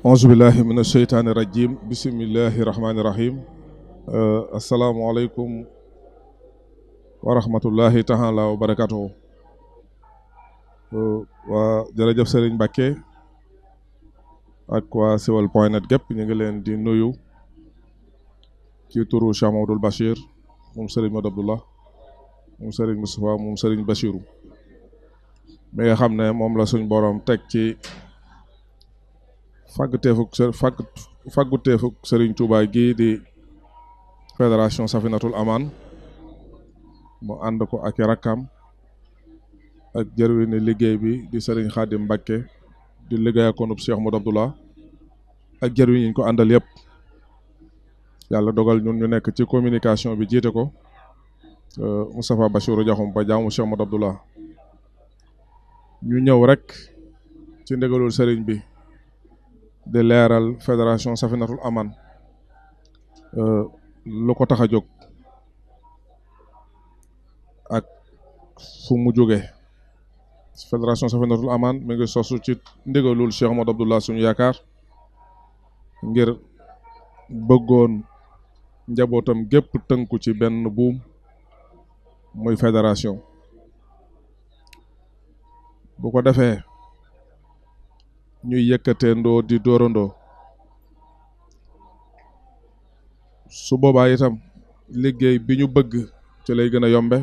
auzubillahi min asheytaani rajim bisimillahi rahmaani rahim asalaamualeykum wa rahmatullahi taala wa barakatuhu waa jërëjëf Serigne Mbacke ak waa Siwal point net gépp ñu ngi leen di nuyu ci turu Cheikh Mamadou Bachir moom Serigne Modou Abdoulah moom Serigne Moustapha moom Serigne Bachirou mi nga xam ne moom la suñ borom teg ci fagguteefuk Serigne Touba gii di fédération Safinatul Aman mu ànd ko ak rakkam ak jërwini liggéey bi di Serigne Khadim Mbacke di liggéey akonub Cheikh Modou Abdoulah ak jërwin ñu ko àndal yëpp yàlla dogal ñun ñu nekk ci communication bi jiite ko Moustapha Bachirou Diakhoum ba jaamu Cheikh Modou Abdoulah ñu ñëw rek ci ndigalul Serigne bi di leeral fédération Safinatul Aman lu ko tax a jóg ak fu mu jóge fédération Safinatul Aman mi ngi sosu ci ndigalul Cheikh Modou Abdoulah suñu yaakaar ngir bëggoon njabootam gépp tënku ci benn buum muy fédération bu ko defee ñuy yëkkateendoo di dóorandoo su boobaa itam liggéey bi ñu bëgg ci lay gën a yombe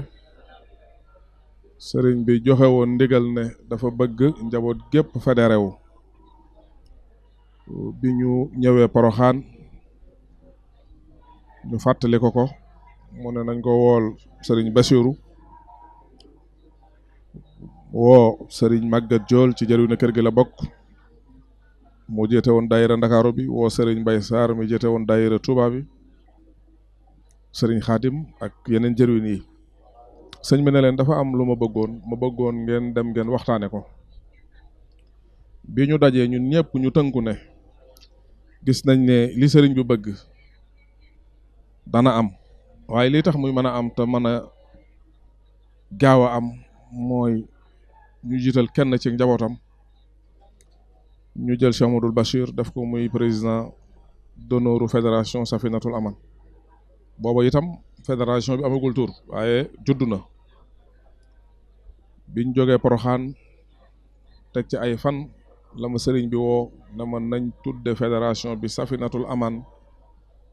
sëriñ bi joxe woon ndigal ne dafa bëgg njaboot gépp fédéré wu bi ñu ñëwee Poroxaan ñu fàttali ko mu ne nañ ko wool sëriñ Bachirou woo sëriñ Maguette Diol ci jëriñ na kër gi la bokk moo jiite woon daayira Ndakaaru bi woo sëriñ Mbaye Sarr mi jiite woon daayira Touba bi sëriñ Khadim ak yeneen jëriñ yi sëñ bi ne leen dafa am lu ma bëggoon ngeen dem ngeen waxtaane ko bi ñu dajee ñun ñëpp ñu tënku ne gis nañ ne li sëriñ bi bëgg dana am waaye li tax muy mën a am te mën a gaaw a am mooy ñu jiital kenn ci njabootam ñu jël Cheikh Mamadou Bachir def ko muy président d'honneur fédération Safinatul Aman booba itam fédération bi amagul tur waaye judd na biñ jógee Poroxaan teg ci ay fan la ma sëriñ bi woo na ma nañ tudde fédération bi Safinatul Aman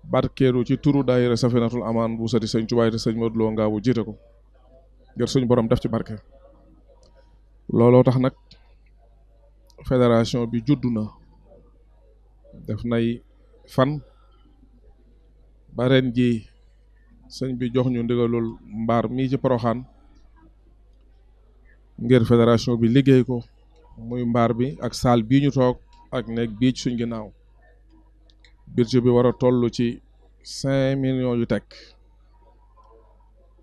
barkeeru ci turu daayira Safinatul Aman bu sati sëñ Tuubaa te sëñ Modou Lo Ngaabu jiite ko ngir suñ borom def ci barke looloo tax nag fédération bi juddu na def nay fan ba ren ji sëñ bi jox ñu ndigalul mbaar mii ci Poroxaan ngir fédération bi liggéey ko muy mbaar bi ak saal bii ñu toog ak nekk bii ci suñ ginnaaw budget bi war a toll ci 5 millions yu teg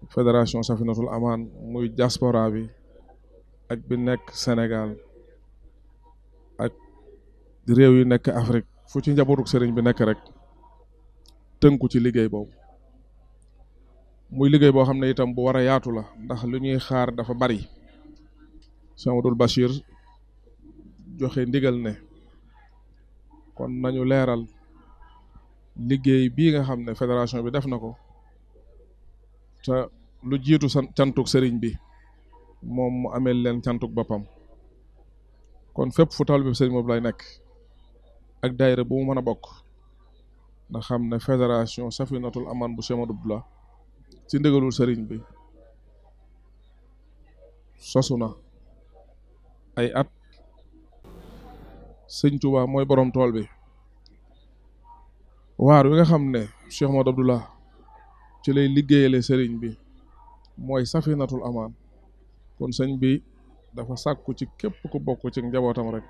fédération Safinatul Aman muy diaspora bi ak bi nekk Sénégal ak réew yi nekk Afrique fu ci njabootuk sëriñ bi nekk rek tënku ci liggéey boobu muy liggéey boo xam ne itam bu war a yaatu la ndax lu ñuy xaar dafa bari Cheikh Mamadou Bachir joxe ndigal ne kon nañu leeral liggéey bii nga xam ne fédération bi def na ko te lu jiitu cantuk sëriñ bi moom mu amee leen cantuk boppam kon fépp fu taal bi sëriñ boobu lay nekk ak daayira bu mu mën a bokk nga xam ne fédération Safinatul Aman bu Cheikh Modou Abdoulah ci ndigalul sëriñ bi sosu na ay at sëñ Touba mooy borom tool bi waar wi nga xam ne Cheikh Modou Abdoulah ci lay liggéeyale sëriñ bi mooy Safinatul Aman kon sëñ bi dafa sàkku ci képp ku bokk ci njabootam rek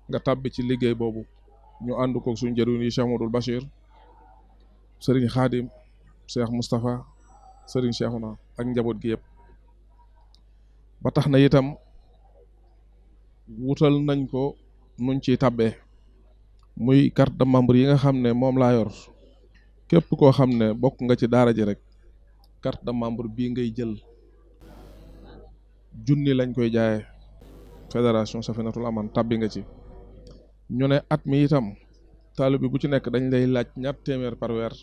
nga tàbbi ci liggéey boobu ñu ànd ko suñ jëriñ yi Cheikh Mamadou Bachir sëriñ Khadim Cheikh Moustapha sëriñ Cheikhouna ak njaboot gi yëpp ba tax na itam wutal nañ ko nuñ ciy tàbbee muy carte de membre yi nga xam ne moom laa yor képp koo xam ne bokk nga ci daara ji rek carte de membre bii ngay jël junni lañ koy jaaye fédération Safinatul Aman tàbbi nga ci ñu ne at mi itam taalibe bi bu ci nekk dañ lay laaj ñaar téeméer par weer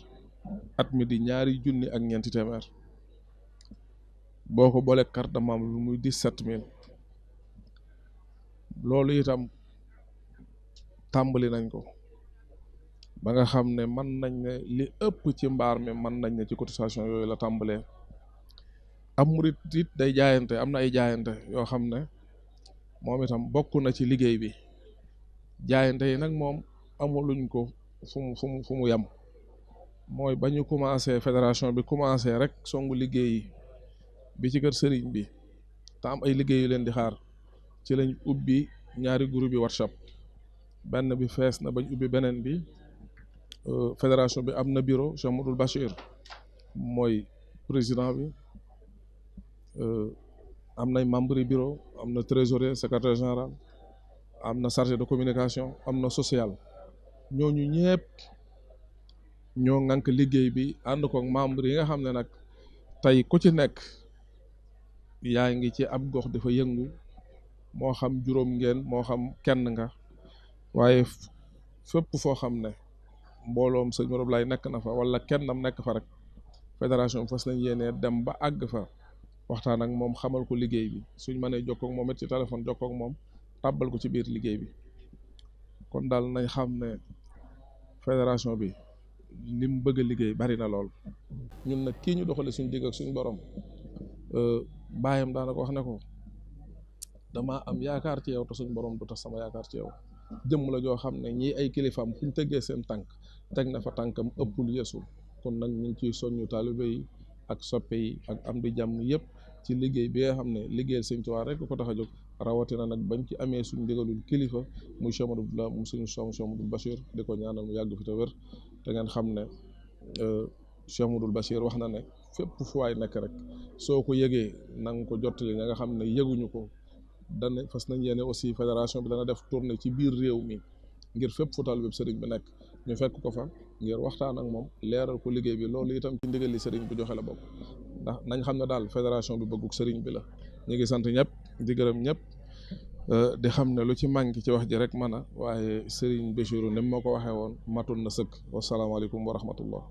at mi di ñaari junni ak ñeenti téeméer boo ko boolee carte de membre bi muy 17 000 loolu itam tàmbali nañ ko ba nga xam ne mën nañ ne li ëpp ci mbaar mi mën nañ ne ci cotisation yooyu la tàmbalee. am murit it day jaayante, am na ay jaayante yoo xam ne moom itam bokk na ci liggéey bi. jaayante yi nag moom amuluñ ko fu mu yem mooy ba ñu commencé fédération bi commencé rek songu liggéey bi ci kër sëriñ bi te am ay liggéey yu leen di xaar ci lañ ubbi ñaari groupe yi WhatsApp. benn bi fees na bañ ubbi beneen bi. fédération bi am na bureau, Cheikh Modou Bachir mooy président bi, am nay membre bureau, am na trésorier, secrétaire général, am na chargé de communication, am na social. ñooñu ñëpp ñoo ŋànk liggéey bi ànd ko membre yi nga xam ne nag tey ku ci nekk yaa ngi ci ab gox dafa yëngu, moo xam juróom ngeen moo xam kenn nga, waaye fépp foo xam ne mbooloom sëñ Modou Abdoulaye nekk na fa wala kennam nekk fa rek fédération fas nañ yéenee dem ba àgg fa waxtaan ak moom xamal ko liggéey bi, suñ mënee jokkoo ak moom it ci téléphone jokkoo ak moom tàbbal ko ci biir liggéey bi. kon daal nañ xam ne fédération bi lim bëgg a liggéey bari na lool. ñun nag kii ñu doxale suñ digg ak suñ borom baayam daanaka wax ne ko damaa am yaakaar ci yow te suñ borom du tax sama yaakaar ci yow. jëmm la joo xam ne ñii ay kilifaam fu ñu tëggee seen tànk teg na fa tànkam ëppul yeesul. kon nag ñu ngi ciy soññu taalibe yi ak soppe yi ak am di jàmm yëpp ci liggéey bi nga xam ne liggéeyal Sëñ Tuubaa rek ko tax a jóg, rawatina nag bañ ci amee suñ ndigalul kilifa muy Cheikh Modou Abdoulaye mu suñu Cheikh Modou Bachir di ko ñaanal mu yàgg fi te wér. te ngeen xam ne Cheikh Modou Bachir wax na ne fépp fu waay nekk rek soo ko yëgee na nga ko jottali ña nga xam ne yëguñu ko. dana fas nañ yéene aussi fédération bi dana def tournée ci biir réew mi ngir fépp fu taalibe sëriñ bi nekk ñu fekk ko fa ngir waxtaan ak moom leeral ko liggéey bi. loolu itam ci ndigal li sëriñ bi joxe la bokk, ndax nañ xam ne daal fédération bi bëgguk sëriñ bi la. ñu ngi sant ñëpp di gërëm ñëpp di xam ne lu ci manqué ci wax ji rek mën a waaye sëriñ Bachiru ni moo ko waxee woon matul na sëkk. wasalaamaaleykum wa rahmatullah.